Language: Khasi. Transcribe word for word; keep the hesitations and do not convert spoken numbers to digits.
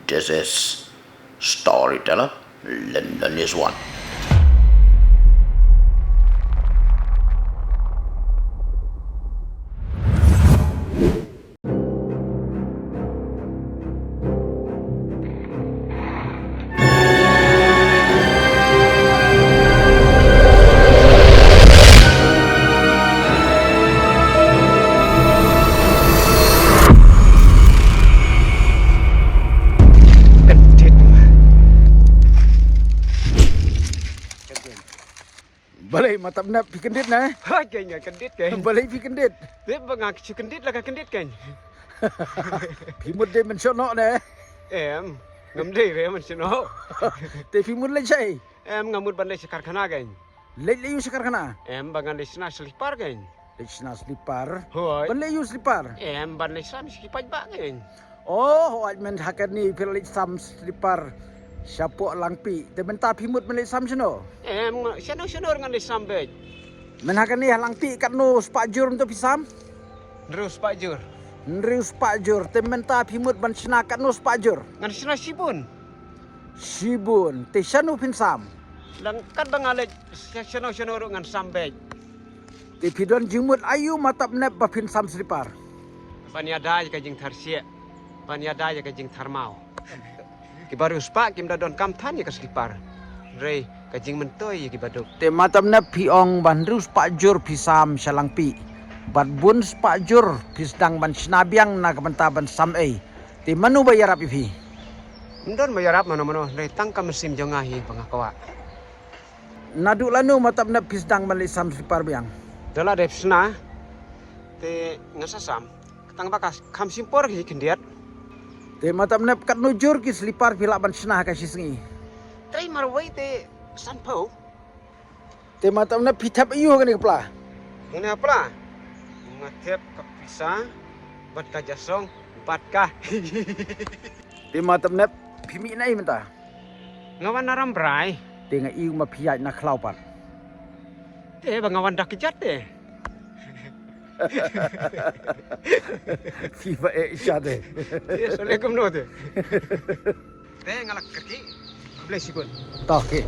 This is Storyteller London is one. Balei Matam Nep phi kyndit ne? Hoi, keng nga kyndit keng. Balei phi kyndit? Te ba nga shu kyndit la ka kyndit keng. Phi mut dei mynshuh noh ne? Em, ngam dei re mynshuh noh. Te phi mut leit shaei? Em, nga mut ban leit sha karkhana keng. Leit leit ïu sha karkhana? Em, ba ngan leit shna slipar keng. Leit shna slipar? Hoi. Ban leit ïu slipar? Em, ban leit shna shi paidbah keng. Oh, hooid, mynta kane phi leit sam slipar shapoh Langpih. Te mynta phi mut ban leit sam shano? Em, shano shano ngan leit sam beit. Mynta kane ha Langpih katno spah jur mynta phi sam? Hynriew spah jur. Hynriew spah jur. Te mynta phi mut ban shna katno spah jur? Ngan shna shibun. Shibun. Te shano phin sam? Lang kat ba nga leit, sha-, shano shano ruh ngan sam beit. Te phi don jingmut aïu Matam Nep ba phin sam slipar? Ban ïada ïa ka jingthar shiah, ban ïada ïa ka jingthar maw. Kiba hynriew spah kim da donkam than ïa ka slipar. Hynrei ka jingmyntoi ïa kiba duk. Te Matam Nep phi ong ba hynriew spah jur phi sam sha Langpih. Bad bun spah jur phi sdang ban shna biang na ka bynta ban sam ei. Te mano ba ïarap ïa phi? Ym don ba ïarap mano mano, hynrei tang ka mynsiem jong nga hi ba nga kwah. Naduh lano Matam Nep phi sdang ban leit sam slipar biang? Da la dep shna te nga sa sam. Tang ba ka kham shim por hi khyndiat. Te Matam Nep katno jur ki slipar phi lah ban shna ha ka shi sngi? Trei marwei te sanphew. Te Matam Nep phi thep aïu ha kane ka pla? Kane ka pla? Nga thep ka pisa bad ka jasong bad ka. Te Matam Nep phi mih na ei mynta? Nga wan na Rambrai. Te nga ïohi ma phi ïaid na khlaw pat. Te ba nga wan da kjat te. Phi ba eh sha te. Yes, ale kumno te. Te nga la kyrkieh. Khublei shibun. To, okay.